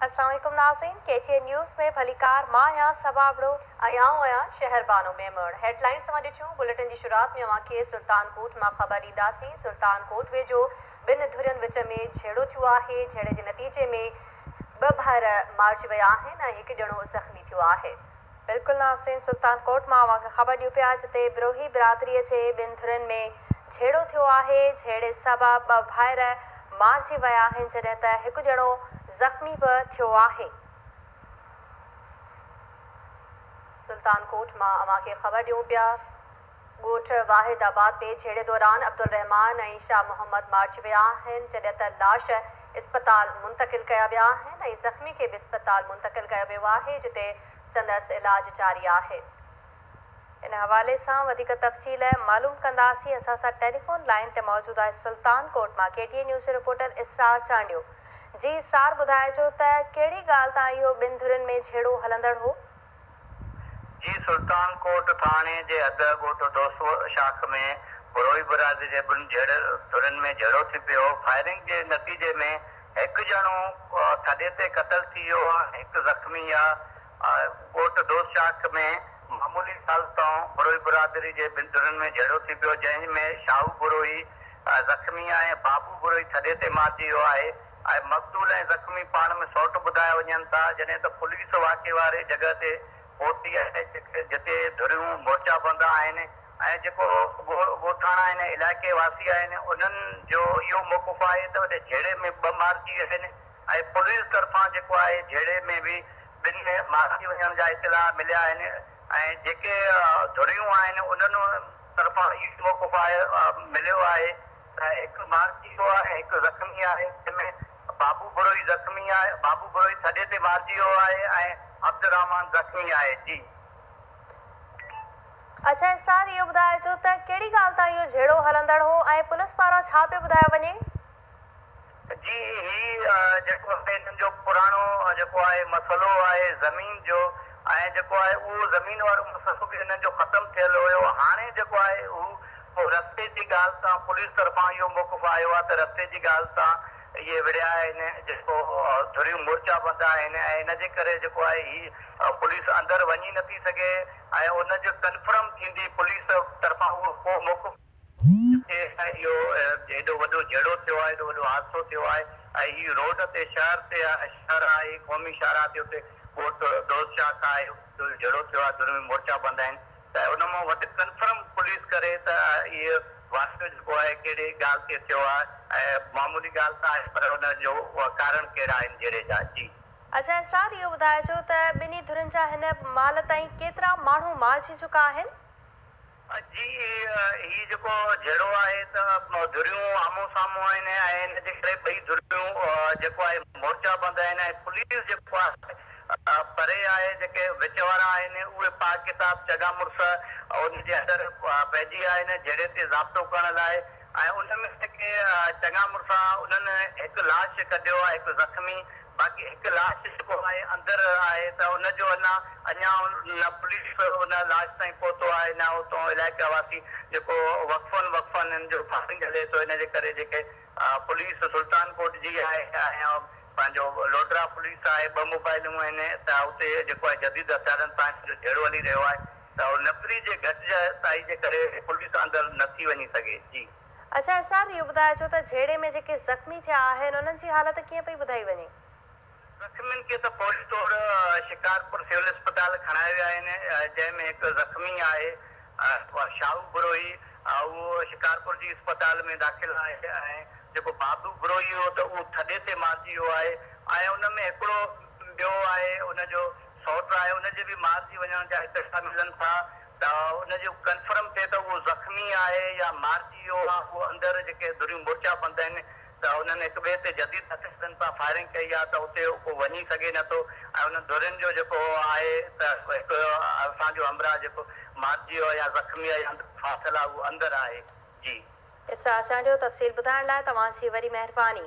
السلام عليڪم ناظرين ڪي ٽي اين نيوز ۾ ڀليڪار مان آهيان صبا ابڙو. ۽ آئون آهيان شهر بانو ميمڻ. هيڊ لائنز اوهان ڏٺيون بليٽن جي شروعات ۾ اوهان کي سلطان ڪوٽ مان خبر ڏينداسين سلطان ڪوٽ ويجهو ٻن ڌرين وچ ۾ جهيڙو ٿيو آهي جهيڙي جي نتيجي ۾ ٻه ڀائر مارجي ويا آهن ۽ هڪ ڄڻو زخمي ٿيو آهي. بلڪل ناظرين سلطان ڪوٽ مان اوهان کي خبر ڏيون پيا جتي بروهي برادري جي ٻن ڌرين ۾ جهيڙو ٿيو آهي جهيڙي سبب ٻه ڀائر مارجي ويا آهن جڏهن ته هڪ ڄڻو زخمي به ٿيو آهي. سلطان ڪوٽ مان اوهان کي خبر ڏيون پيا ڳوٺ واحد آباد ۾ جهيڙي دوران عبدالرحمان ۽ شاهه محمد مارجي ويا آهن جڏهن ته لاش اسپتال منتقل ڪيا ويا آهن ۽ زخمي کي به اسپتال منتقل ڪيو ويو آهي جتي سندس علاج جاري آهي. ان حوالي سان وڌيڪ تفصيل معلوم ڪنداسين اسان سان ٽيليفون لائين تي موجود آهي سلطان ڪوٽ مان ڪي ٽي اين نيوز جو رپورٽر اسرار چانڊيو جي اسرار ٻڌائجو ته ڪهڙي ڳالهه تان اهو ٻن ڌرين ۾ جهيڙو هلندڙ هو؟ جي سلطان ڪوٽ ٿاڻي جي حد ڳوٺ دوسو شاخ ۾ بروهي برادري جي ٻن ڌرين ۾ جهيڙو ٿي پيو، فائرنگ جي نتيجي ۾ هڪ ڄڻو ٿڏي تي قتل ٿي ويو ۽ هڪ زخمي آ، ڳوٺ دوست شاخ ۾ معمولي ڳالهه تان بروهي برادري جي ٻن ڌرين ۾ جهيڙو ٿي پيو، جنهن ۾ شاهو بروهي زخمي ۽ بابو بروهي ٿڏي تي مارجي ويو آهي ۽ مقتول ۽ زخمي پاڻ ۾ سئوٽ ٻڌايا وڃن ٿا، جڏهن ته پوليس واقعي واري جڳهه تي پهتي آهي جتي ڌريون مورچا بند آهن ۽ جيڪو ڳوٺاڻا آهن علائقي واسي آهن انهن جو اهو موقف آهي ته جهيڙي ۾ ٻه مارجي ويا آهن ۽ پوليس طرفان جيڪو آهي جهيڙي ۾ به ٻن مارجي وڃڻ جا اطلاع مليا آهن ۽ جيڪي ڌريون آهن انهن طرفان اهو موقف آهي مليو آهي ته هڪ مارجي ويو آهي ۽ هڪ زخمي آهي جنهن ۾ بابو بروهي زخمي آهي بابو بروهي ٿڏي تي مارجي ويو آهي ۽ عبدالرحمان زخمي آهي جي. اڇا اسرار اهو ٻڌائجو ته ڪهڙي ڳالهه تان اهو جهيڙو هلندڙ هو ۽ پوليس پاران ڇا پيو ٻڌايو وڃي؟ جي هي جيڪو آهي هنن جو پراڻو جيڪو آهي مسئلو آهي زمين جو ۽ جيڪو آهي اهو زمين وارو مسئلو به هنن جو ختم ٿيل هيو هاڻي جيڪو آهي هو رستي جي ڳالهه تان پوليس طرفان اهو موقف آيو آهي ته رستي جي ڳالهه تان اهي وڙهيا آهن جيڪو ڌريون مورچا بند آهن ۽ ان جي ڪري جيڪو آهي هي پوليس اندر وڃي نٿي سگهي ۽ ان جو ڪنفرم ٿيندي پوليس طرفان اهو ڪو موقف ٿئي ۽ اهو هيڏو وڏو جهيڙو ٿيو آهي، هيڏو وڏو حادثو ٿيو آهي ۽ هي روڊ تي شهر تي شهر آهي، قومي شاهراهه تي اتي ڳوٺ دوست شاخ آهي اتي جهيڙو ٿيو آهي، ڌر ۾ مورچا بند آهن ته ان مان وڌ ڪنفرم پوليس ڪري ته اهو واقعو جيڪو آهي ڪهڙي ڳالهه تي ٿيو آهي ۽ معمولي ڳالهه ته آهي پر ان جو ڪارڻ ڪهڙا آهن جهيڙي جا جي. اڇا اسرار اهو ٻڌائجو ته ٻنهي ڌرين جا هن مهل تائين ڪيترا ماڻهو مارجي چڪا آهن؟ جي هي جيڪو جهيڙو آهي ته ڌريون آمهون سامهون آهن ۽ ان جي ڪري ٻئي ڌريون جيڪو آهي مورچا بند آهن ۽ پوليس جيڪو آهي پري آهي جيڪي وچ وارا آهن اهي پاڪ ڪتاب چڳا مڙس ان جي اندر پئجي ويا آهن جهيڙي تي ضابطو ڪرڻ لاء ۽ ان ۾ جيڪي چڱا مڙس انهن هڪ لاش ڪڍيو آهي هڪ زخمي باقي هڪ لاش جيڪو آهي اندر آهي ته ان جو اڃا اڃا نه پوليس ان لاش تائين پهتو آهي نه اتان علائقا واسي جيڪو وقفن وقفن ان جو فائرنگ هلي ٿو ان جي ڪري جيڪي پوليس سلطان ڪوٽ جي آهي ۽ پنهنجو لوڊرا پوليس آهي ٻه موبائلون آهن ته اتي جيڪو آهي جديد هٿيارن سان ان جو جهيڙو هلي رهيو آهي ته نفري جي گهٽجتائي جي ڪري پوليس اندر نٿي وڃي سگهي جي. اڇا اسرار اهو ٻڌائجو ته جهيڙي ۾ جيڪي زخمي ٿيا آهن انهن جي حالت ڪيئن پئي ٻڌائي وڃي؟ زخمين کي ته فوري طور شڪارپور سول اسپتال کڻائي ويا آهن جنهن ۾ هڪ زخمي آهي شاهو بروهي اهو شڪارپور جي اسپتال ۾ داخل آهي ۽ جيڪو بابو بروهي هو ته اهو ٿڏي تي مارجي ويو آهي ۽ ان ۾ هڪڙو ٻيو آهي ان جو سئوٽ آهي ان جي به مارجي وڃڻ جا اطلاع ملن ٿا ته ان جو ڪنفرم ٿئي ته اهو زخمي آهي يا مارجي ويو آهي، اهو اندر جيڪي ڌريون مورچا بند آهن ته انهن هڪ ٻئي تي جديد هٿيارن سان فائرنگ ڪئي آهي ته اتي ڪو وڃي سگهي نه ٿو ۽ انهن ڌرين جو جيڪو آهي ته هڪ اسان جو همراهه جيڪو مارجي ويو آهي يا زخمي آهي يا اندر ڦاٿل آهي اهو اندر آهي جي. اسرار چانڊيو تفصيل ٻڌائڻ لاء توهان جي وڏي مهرباني.